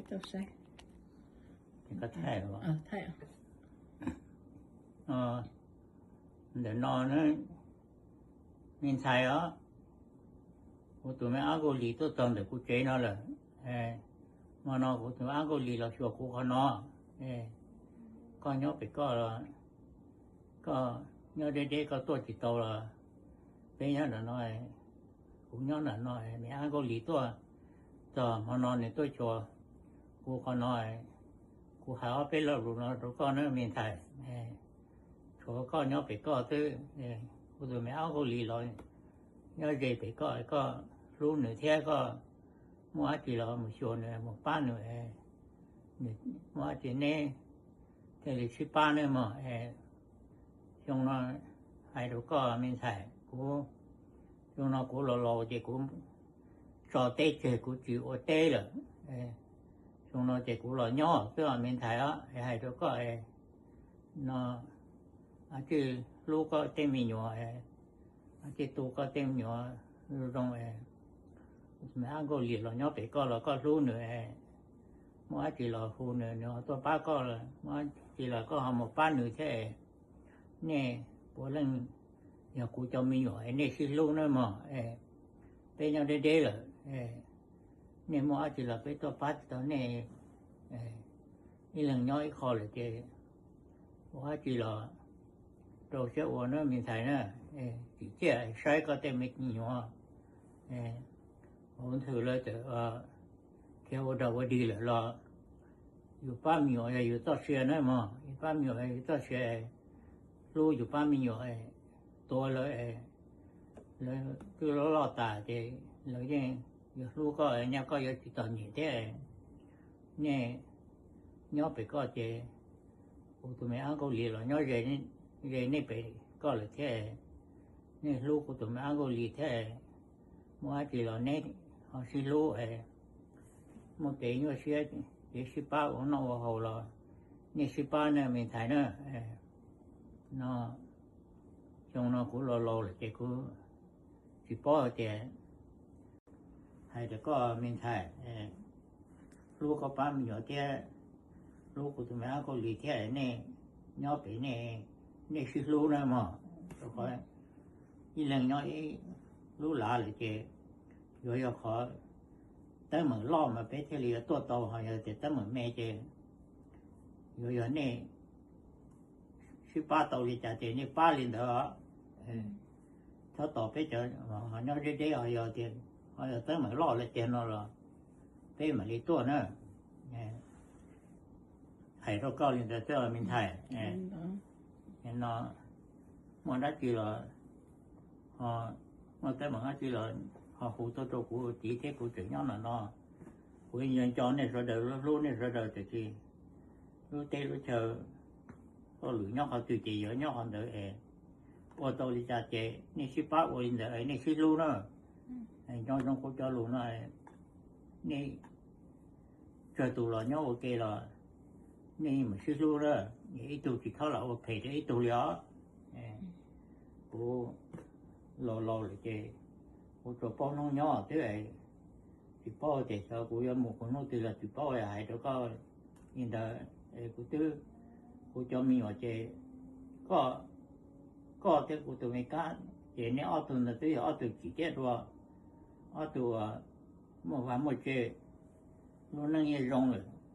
Tau saib. Koj thaij los? Ntawm no na, me ntxhais os, kuv tus me ab Nkauj Lis tuaj txog ntawm kuv tsev no lawm. Hmo no kuv tus ab Nkauj Lis los xyuas kuv qhov no. Koj nyob pem koj los, koj nyob deb deb koj tuaj tsis tau los, peb nyob ntawm no, kuv nyob ntawm no, me ab Nkauj Lis tuaj txog hmo no nws tuaj xyuas kuv qhov no. Kuv hais ob peb lo lus no rau koj na me ntxhais, tshuav koj nyob pem koj xwb, kuv tus me ab Nkauj Lis los nyob ze pem koj, koj hlub nws thiab koj muaj dab tsi los mus xyuas nws mus pab nws, nws muaj dab tsi neb thiaj li sib pab nawb mog. Xyoo no hais rau koj me ntxhais, kuv, xyoo no kuv los laus ces kuv tso teb tseg kuv tsis ua teb lawm. Xyoo no ces kuv los nyob xwb os me ntxhais os, hais rau koj no, ab tsi hlub koj tej me nyuam, ab tsi tu koj tej me nyuam zoo zoo. Me ab Nkauj Lis los nyob pem koj los koj hlub nws, muaj dab tsi los hu nws, nws ho tuaj pab koj, muaj dab tsi los koj ho mus pab nws thiab. Nej puav leej yog kuv cov me nyuam, nej sib hlub nawb mog. Peb nyob deb deb lawm, nej muaj dab tsi los peb tuaj pab tsis tau nej. Ib leeg nyob ib qho lawm ces ua dab tsi los rau siab ua nawb me ntxhais na. Tsim txiaj saib koj tej me nyuam, hauv nthwv lawv txawm khiav ua dog ua dig lawm los yus pab me nyuam yog yus txoj sia nawb mog. Yus pab me nyuam yog yus txoj sia, hlub yus pab me nyuam, tua lawv, lawv twb loj loj tas ces lawv yeej yuav hlub koj, nyob koj yuav tsis txom nyem thiab. Nej nyob pem koj ces kuv tus me ab Nkauj Lis los nyob ze nej pem koj lawm thiab. Nej hlub kuv tus me ab Nkauj Lis thiab, muaj dab tsi los neb ho sib hlub, muaj kev nyuaj siab kev sib pab ua noj ua haus los nej sib pab na me ntxhais na. No, xyoo no kuv los laus lawm ces kuv tsis paub hais tias, hais rau koj me ntxhais, hlub koj pab me nyuam thiab hlub kuv tus me ab Nkauj Lis thiab, nej nyob pem nej sib hlub na mog. Rau qhov ib leeg nyob ib lub lav lawm ces yuav yog qhov teeb meem loj mas peb thiaj li yuav tuaj tau, ho yog tias teeb meem me ces yuav yog nej sib pab tau li cas ces nej pab li ntawd. Txhob tos peb cov nyob deb deb, ho yog tias ho yog teeb meem loj li tiag no los peb mam li tuaj na. Hais rau koj li ntawd xwb me ntxhais. No, muaj dab tsi los, muaj teeb meem dab tsi los ho hu tuaj rau kuv, kuv txiv thiab kuv tseem nyob ntawm no. Kuv nco nco nej sawv daws, hlub nej sawv daws, tiam sis lub teb lub chaw, hauj lwm nyob qhov twg ces yuav nyob qhov ntawd es ua tau li cas ces nej sib pab ua li ntawd, nej sib hlub na. Nco ntsoov kuv cov lus no, nej tsawg tus los nyob ua ke los nej mus sib hlub na, ib tug tsis txhob los ua phem rau ib tug li os. Kuv laus laus lawm ces kuv tsuas paub hnub nyob xwb, tsis paub tias xyov kuv yuav mus kuv hnub twg los tsis paub. Hais rau koj li ntawd, kuv twb, kuv cov me nyuam ces koj, koj thiab kuv tus me kab ces nej ob tug ntawd twb yog ob tug tsim txiaj dua, ob tug muaj vaj muaj tse, lub neej yeej zoo lawm,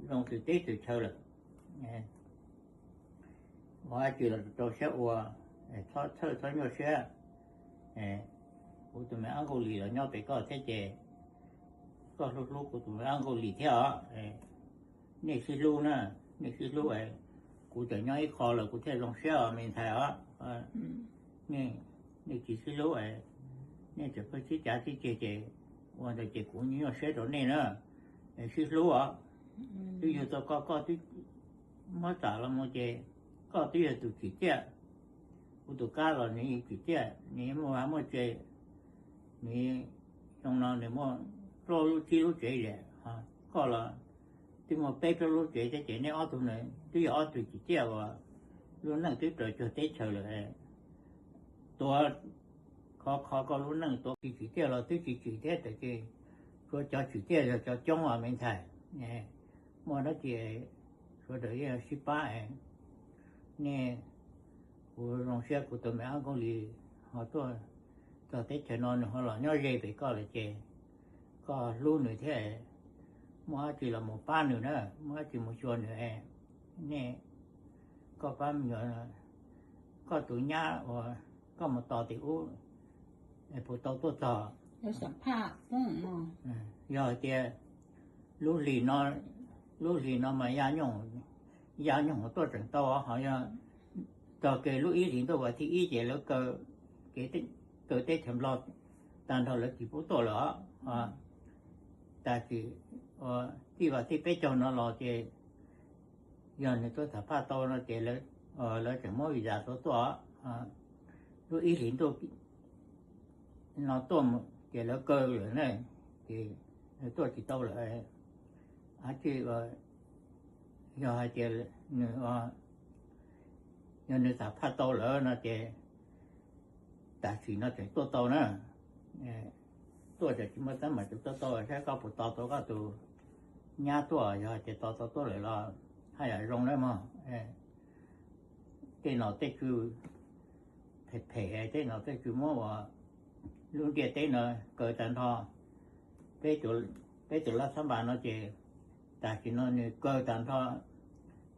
zoo txhua teb txhua chaw lawm. Ua dab tsi los rau siab ua, txhob txhawj txhob nyuaj siab. Kuv tus me ab Nkauj Lis los nyob pem koj thiab ces koj hlub hlub kuv tus me ab Nkauj Lis thiab os. Nej sib hlub na, nej sib hlub, kuv tseem nyob ib qho lawm kuv thiaj zoo siab os me ntxhais os. Nej tsis sib hlub, nej tseem pheej sib cav sib ceg ces ua ntawd ces kuv nyuaj siab rau nej na. Sib hlub os, twb yug tau koj, koj twb muab txam los mus ces koj twb yog tus tsim txiaj. Kuv tus kab los nws tsim txiaj, nws muaj vaj muaj tse, nws xyoo no nws muaj plaub lub tsib lub tsev lawm, koj los twb muaj peb plaub lub tsev thiab ces nej ob tug na twb yog ob tug tsim txiaj uas lub neej twb raws cuag teb chaws lawm. Tuav khov kho koj lub neej, tuav tsis tsim txiaj los twb tsis tsim thiab, tiam sis tsuav cov tsim txiaj yog cov coob os me ntxhais. Muaj dab tsi sawv daws yeej sib pab es nej, kuv zoo siab kuv tus me ab Nkauj Lis ho tuaj txog teb chaws no nws ho los nyob ze pem koj lawm ces koj hlub nws thiab, muaj dab tsi los mus pab nws na, muaj dab tsi mus xyuas nws es nej, koj pab me nyuam, koj tus nyab uas koj mus tos tim ub puas tau tuaj txog? Yog hais tias lub hlis no, lub hlis no mas ya nyooj tuaj tseem tau, ho yog txog kiag lub ib hlis ntuj vas thib ib ces lawv kaw teb chaws Nplog tag nrho lawv tsis pub tuaj lawm os. Tam sim txij vas thib peb caug no los ces yog nws tuaj tham phaj tau no ces lawv tseem muab visa rau tuaj. Lub ib hlis ntuj no tuaj ces lawv kaw lawm na, ces tuaj tsis tau lawm. Ab tsi, yog hais tias nws, yog nws tham phaj tau lawm no ces tam sim no tseem tuaj tau na. Tuaj tseem tsis muaj teeb meem, tseem tuaj tau, saib koj puas tos tau koj tus nyab tuaj, yog hais tias tos tau tuaj lawm los haj yam zoo na mog. Tej nom tej tswv phem phem, tej nom tej tswv muab ua lub ntiaj teb no kaw tag nrho. Peb tus laj xab npas no ces tam sim no nws kaw tag nrho,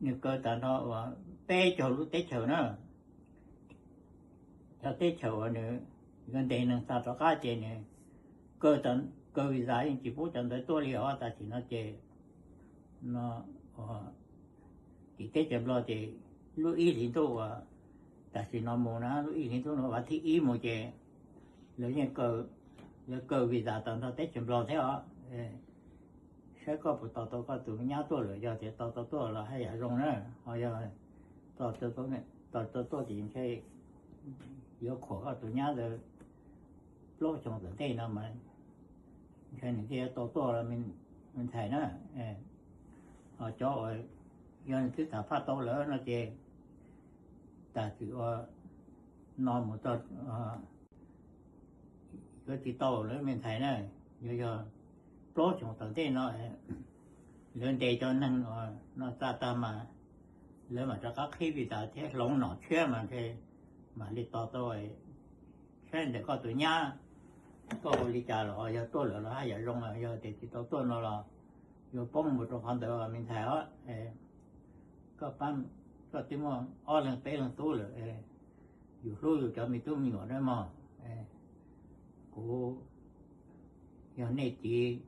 nws kaw tag nrho uas peb caug lub teb chaws na. Cov teb chaws uas nws yuav ntes neeg xa rov qab ces nws kaw visa yeej tsis pub cov ntawd tuaj li os. Tam sim no ces no tim teb chaws Nplog ces lub ib hlis ntuj uas tam sim no mus na, lub ib hlis ntuj no vas thib ib mus ces lawv yeej, lawv kaw visa tag nrho teb chaws Nplog thiab os. Saib koj puas tos tau koj tus nyab tuaj lawm, yog tias tos tau tuaj los haj yam zoo na, ho yog tos tsis tau tuaj ces ntshe yuav khuam koj tus nyab ntawd plaub xyoo tom ntej no mas ntshe nws thiaj yuav tau tuaj los me ntxhais na. Ho cov uas yog nws twb tham phaj tau lawm no ces tam sim ua no mus txog yuav tsis tau lawm me ntxhais na. Yog, yog plaub xyoo tom ntej no lawv ntes cov neeg no xa tag mas lawv mam rov qab qhib visa thiab hloov nom tshiab mas ntshe mam li tos tau. Saib ntawm koj tus nyab, koj ua li cas los yog tuaj lawm los haj yam zoo, yog tias tsis tau tuaj no los yuav poob mus rau qhov ntawd me ntxhais os. Koj pab, koj twb muaj ob leeg peb leeg tub lawm, yus hlub yus cov me tub me nyuam na mog. Kuv, yog nej txiv,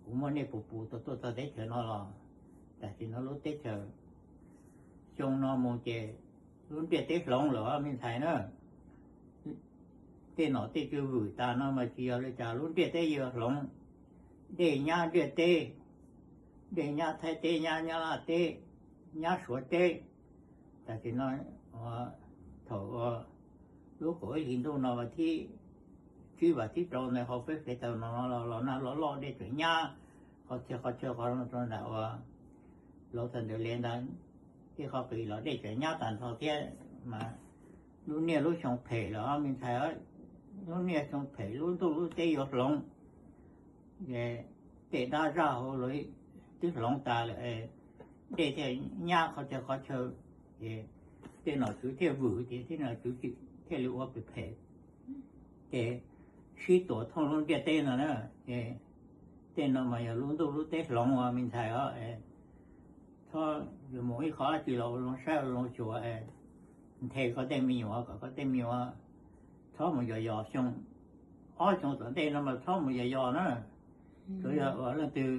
kuv muab nej puas pus tau tuaj txog teb chaws no los tam sim no lub teb chaws xyoo no mus ces lub ntiaj teb hloov lawm me ntxhais na. Tej nom tej tswv vwm tas no mas tsis yog li cas, lub ntiaj teb yuav hloov. Dej nyab ntiaj teb, dej nyab Thaib teb, nyab Nyab Laj teb, nyab Suav teb. Tam sim no thaum lub kaum ib hlis ntuj no vas thib tsib vas thib rau ntawd hauv peb fev taws no los na, loj loj dej tseem nyab qhov txhia qhov chaw qhov rau nram uas lawv txawm ntawd li ntawd, tej qhov qis los dej tseem nyab tag nrho thiab mas lub niaj lub xyoo phem lawm me ntxhais. Lub niaj xyoo phem, lub ntuj lub teb yuav hloov. Tej dab zaj hauv lawv twb hloov tas lawm, dej thiaj nyab qhov chaw qhov chaw, ces tej nom tswv thiaj vwm ces tej nom tswv thiaj li ua phem phem, ces sib tuam thooj lub ntiaj teb no na. Ces tej no mas yog lub ntuj lub teb hloov ua me ntxhais os. Txhob yuav mus ib qho dab tsi los ua zoo saib ua zoo xyuas, nthe koj tej me nyuam kom koj tej me nyuam txhob mus yos yos xyoo, ob xyoo tom ntej no mas txhob mus yos yos na. Tsuas yog uas leej twg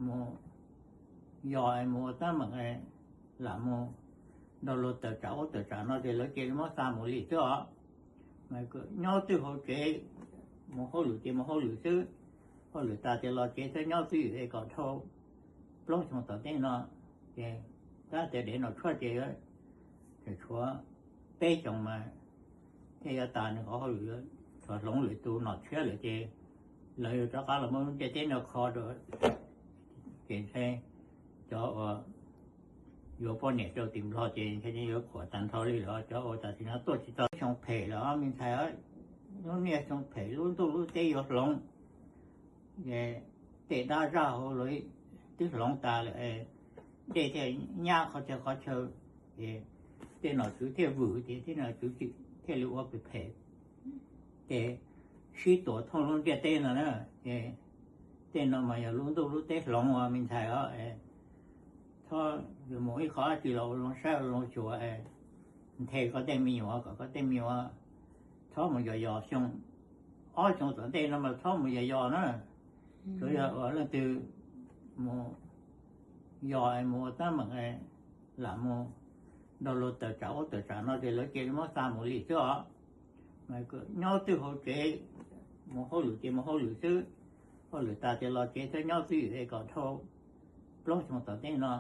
mus yos mus ua teeb meem, lam mus nrog luag tawm tsam ub tawm tsam no ces lawv cia li muab xa mus li xwb os. Nyob twj hauv tsev, mus hauj lwm ces mus hauj lwm xwb, hauj lwm tas ces los tsev xwb, nyob twj ywm kom dhau plaub xyoo tom ntej no. Ces tab tias dev nom tshuaj ces tseem tshuav peb xyoos mas thiaj yuav tas nws qhov hauj lwm, tshuav hloov lwm tus nom tshiab lawm ces lawv yuav rov qab los muab lub ntiaj teb no kho rau. Ces ntshe cov uas yuav poj niam rau tim Nplog ces ntshe yuav khuam tag nrho li lawm. Cov uas tam sim no tuaj tsis tau, xyoo phem lawm me ntxhais, lub niaj xyoo phem, lub ntuj lub teb yuav hloov. Tej dab zaj hauv lawv twb hloov tas lawm, dej thiaj nyab qhov chaw qhov chaw, ces tej nom tswv thiaj vwm ces tej nom tswv thiaj li ua phem phem, ces sib tuam thooj lub ntiaj teb no na. Ces tej no mas yog lub ntuj lub teb hloov ua me ntxhais os. Txhob mus ib qhov dab tsi los ua zoo saib ua zoo xyuas, nthe koj tej me nyuam kom koj tej me nyuam txhob mus yos yos xyoo, ob xyoo tom ntej no mas txhob mus yos yos na. Tsuas yog uas leej twg mus yos mus ua teeb meem, lam mus nrog luag tawm tsam ub tawm tsam no ces lawv cia li muab xa mus li xwb os. Mas nyob twj hauv tsev, mus hauj lwm ces mus hauj lwm xwb, hauj lwm tas ces los tsev thiab nyob twj ywm kom dhau plaub xyoo tom ntej no.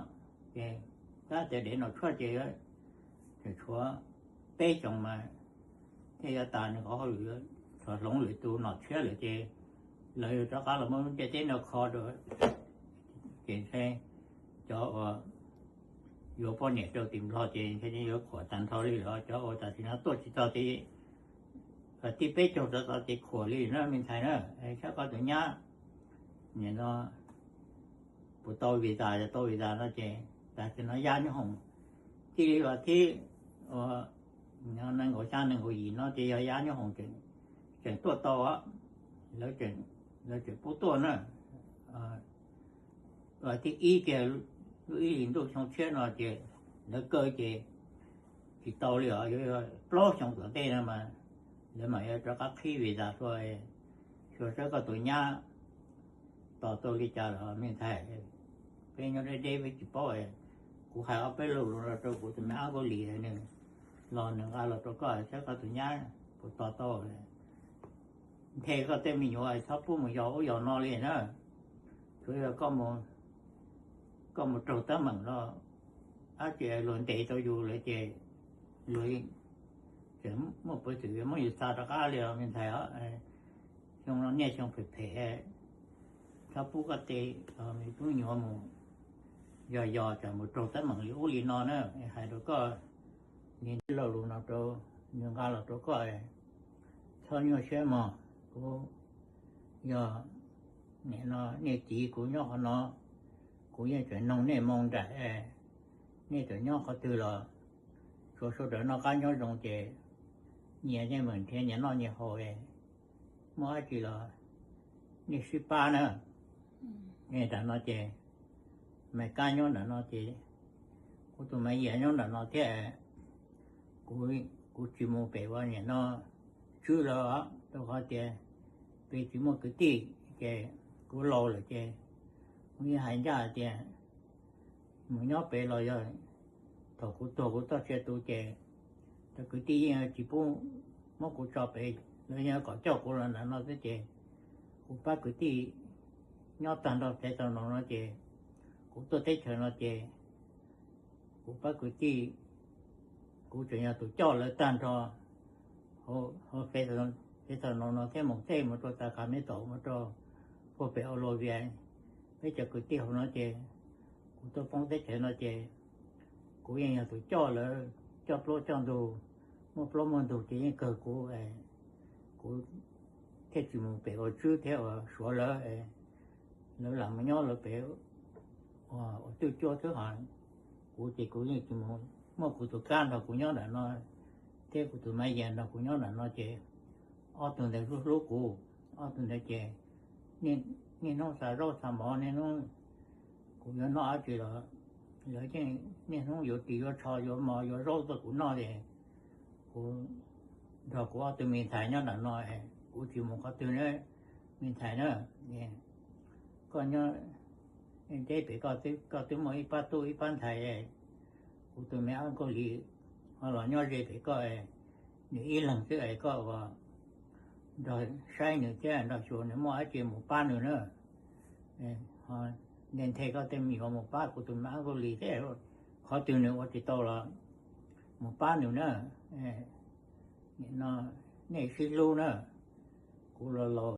Ces tab tias dev nom tshuaj ces tseem tshuav peb xyoos mas thiaj yuav tas nws qhov hauj lwm, txog hloov lwm tus nom tshiab lawm ces lawv yuav rov qab los muab lub ntiaj teb no kho rau. Ces ntshe cov uas yuav poj niam rau tim Nplog ces ntshe yuav khuam tag nrho li lawm, cov uas tam sim no tuaj tsis txog tim, tib peb caug rov txog ces khuam li na me ntxhais na. Saib koj tus nyab nim no puas tau visa, yog tau visa no ces tam sim no yaj nyob hoom, txij li vas thib uas nees nkaum xya nees nkaum yim no ces yog yaj nyob hoom tseem tuaj tau, lawv tseem pub tuaj na. Vas thib ib kiag lub ib hlis ntuj xyoo tshiab no ces lawv kaw ces tsis tau li os, yuav plaub xyoo tom ntej no mas lawv mam yuav rov qab qhib visa tuaj. Xyuas saib koj tus nyab tos tau li cas lawm me ntxhais. Peb nyob deb deb peb tsis paub, kuv hais ob peb lo lus no rau kuv tus me ab Nkauj Lis, nws los nws nqa los rau koj saib koj tus nyab puas tos tau. Nthe koj tej me nyuam txhob pub mus yos ub yos no li na. Tsuas yog koj mus raug teeb meem no, dab tsi luag ntes tau yus lawm ces luag tseem muaj peev xwm muab yus xa rov qab li os me ntxhais os. Xyoo no niaj xyoo phem phem, txhob pub koj tej me tub nyuam mus yos yos tsam mus raug teeb meem li ub li no na. Hais rau koj, niag ntij lo lus no rau, nws nqa los rau koj, txhob nyuaj siab mog. Kuv yog nim no niaj txiv kuv nyob qhov no, kuv yeej tseem noog nej moo nraim, nej tseem nyob qhov twg los tsuav sawv daws noj qab nyob zoo ces nyias yeej meem nrhiav nyias noj nyias haus, muaj dab tsi los nej sib pab na. Nram no ces Maiv Kab nyob nram no ces kuv tus Maiv Yias nyob nram no thiab, kuv tsis mus pem ua niam no tswb lawm, rau qhov tias pem tsis muaj kwv tij, ces kuv laus lawm ces kuv yeej hais ncaj hais tias mus nyob pem los yog thaum kuv tuag kuv txoj sia tu ces cov kwv tij yeej tsis pub muab kuv tso pem, lawv yeej kom coj kuv los nram no xwb ces kuv pab kwv tij nyob tag nrho Fresno no ces kuv tuaj teb chaws no ces kuv pab kwv tij, kuv tseem yog tus coj lawv tag nrho hauv Fresno no thiab mus tej mus rau Sacramento mus rau puag pem Orovia, peb cov kwv tij hauv no ces kuv tuaj poob teb chaws no ces kuv yeej yog tus coj lawv coj plaub coj ntug, muaj plaub muaj ntug ces yeej kawg kuv, kuv thiaj tsis mus pem ua tswb thiab ua suav lawv, lawv lam mus nyob lawv pem ua twj cuab xwb hos kuv ces kuv yeej tsis mus, muaj kuv tus kab nrog kuv nyob nram no thiab kuv tus Maiv Yias nrog kuv nyob nram no ces ob tug ntawd hlub hlub kuv, ob tug ntawd ces niaj hnub xa zaub xa mov, niaj hnub kuv yuav noj dab tsi los lawv yeej niaj hnub yuav ris yuav tsho yuav mov yuav zaub tuaj kuv noj ces kuv nrog kuv ob tug me ntxhais nyob nram no, kuv tsis mus qhov twg na, me ntxhais na. Koj nyob deb pem koj twb muaj ib pab tub ib pab ntxhais, kuv tus me ab Nkauj Lis ho los nyob ze pem koj, nws ib leeg xwb es koj ua nrog saib nws thiab nrog xyuas nws muaj dab tsi mus pab nws na. Nthe nthe koj tej me nyuam mus pab kuv tus me ab Nkauj Lis thiab, qhov twg nws ua tsis tau los mus pab nws na. No nej sib hlub na, kuv los laus